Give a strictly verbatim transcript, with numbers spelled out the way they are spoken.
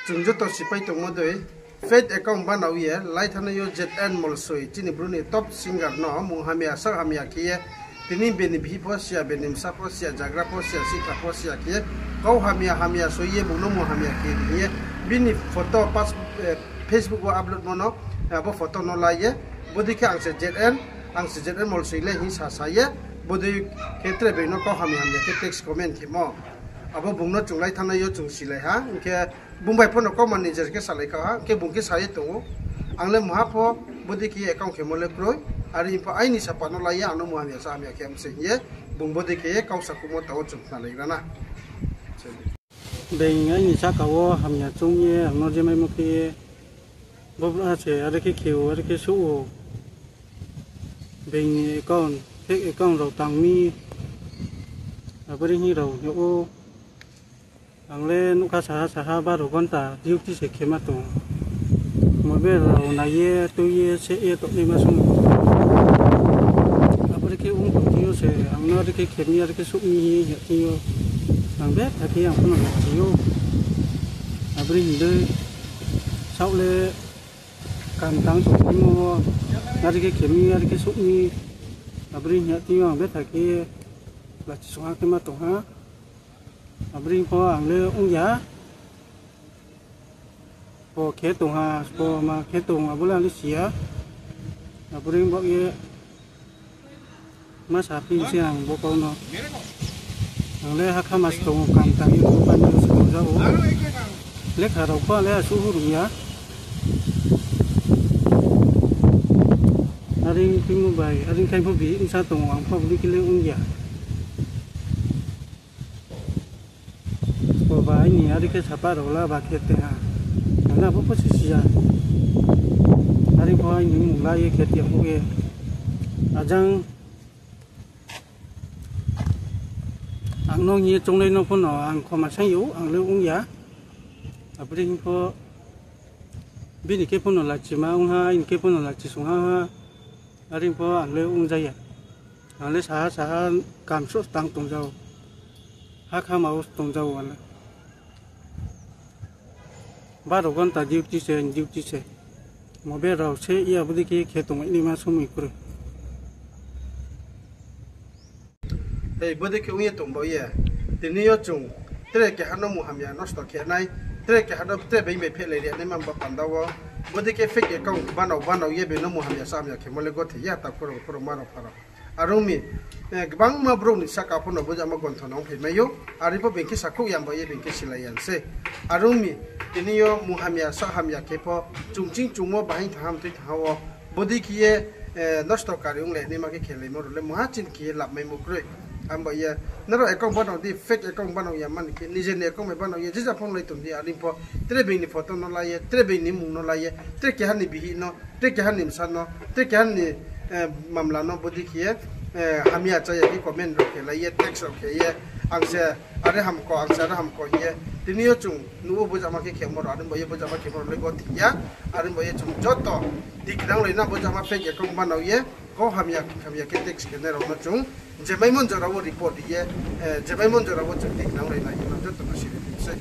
Chung joto sipai tongmo dei, fake account banao ye, lai thanai yo Z N Molsoi, chini Bru ni top singer no mung hamya, sak hamya khe ye, tini bini bihih pho siya, bini bsa pho siya, jagra pho siya, sihkhla pho siya khe ye, kau hamya, hamya soi ye, bung no mung hamya khe ye, bini photo pas-, eh, Facebook wo upload mo no, eh, abo photo no la ye, bodei khe ang se Z N, ang se Z N Molsoi le hing sa sa ye, bodei khe tre being no kau hamya hamya khe text comment khemo. Abo bung no chung lai thanai yo chung silai ha, hing khe bung bai pho no kauma nijer khe salai kha ha, hing khe bung khe sa ye tong ou. Ang le mungha pho bodei khe ye account khemo le kroi, are pho aini sapa no la ye ang no mung hamya sa hamya khe mse hing ye, bung bodei khe ye kau sakhouhmo tao chung khnalai ra na. Being aini sahka wo hamya choung ye ang no je maimo khe ye, bo brouhha se are khe khe ou, are khe souh ou. Being ni account, fake account rao tang mi, abo ri hing rao hing ou. Ang le nuhkha saha saha baro ghonta duty se khema tong. Mobile rao nai ye, tui ye, seh ye tongnaima song. Abo ri khe ong tong thing yo se, ang no are khe khe mi, are khe souh mi hing ye thing yo. Ang betha khe ang pho no lachi ou. Abo ri hing dei, saoh le kam tang tongmo wo, are khe khe mi, are khe souh mi. Abo ri hing ye thing yo ang betha khe lachi song ha khe ma tong ha. Abo ri pho ang le ong ya. Bo khe tong ha, bo ma khe tong, abo le ang le si ya. Abo ri baoh ye ma saphi se ang bo kau no. Ang le hakha mas tong ou, kam tang ye tong ou, bani se tong ja ou. Lekha rao pho ang le asuh ru ya. Are khe mo bai, are khe pho bihih bsa tong ou, ang pho bodei khe le ong ya. Bo ba aini are khe sapa rao la ba khe te ha. Ang le abo pho se si ya. Are pho aini mmung la ye khe te ong ye. Ajang ang no hing ye choungnai no pho no ang khoma saing ou, ang le ong ya. Abo ri hing pho bini khe pho no lachima ong ha, aini khe pho no lachi song ha ha. Are pho ang le ong ja ya. Ang le saha saha kam souh tang tong ja ou. Hakha ma wo tong ja ou ang le. Baro ghonta duty se, duty se. Mobile rao seh ye bodei khe khe tongnaima somoi kroi. Ei, bodei khe ong ye tong bao ye. Tini yo chung tre keha no mung hamya nosto khe nai, tre keha no tre being bai phehlai ri naima ba panda wo. Bodei khe fake account banao banao ye being no mung hamya sa hamya khemo le gothe ya, takhu rao, khorokma rao, pha rao. Are ong mi, eh, gbangma brouh ni sahka pho no bo jama gontho no ongphai mai ou. Are pho being khe sakhouh ya bao ye being khe silai ya se. Are ong mi, tini yo mung hamya, sa hamya khe pho, chung ching chungmo bahaing thanng ha, mtui thanng ha wo. Bodei khe ye, eh, nosto kari onglai naima khe khelaimo rao le mungha chini khe ye lab maimo kroi. Abo ye, nrao account banao di, fake account banao ya mani khe, nijer ni account bai banao ye, je ja phone lai tong di, are pho, tre being ni photo no la ye, tre being ni mmung no la ye, tre keha ni bihih no, tre keha ni bsa no, tre keha ni, eh, mamla no bodei khe ye, eh, hamya chaya khe comment rao khe lai ye, text rao khe ye, ang se are hamko, ang se are hamko hing ye. Tini yo chung nuh ou bo jama khe khemo rao, are bao ye bo jama khemo rao le gothe ya, are bao ye chung joto tiknanglai na bo jama fake account banao ye, kau hamya, hamya khe text khe nai rao no chung, je maimo jora wo report ri ye, eh, je maimo jora wo chung tiknanglai na hing ye joto no siri di se.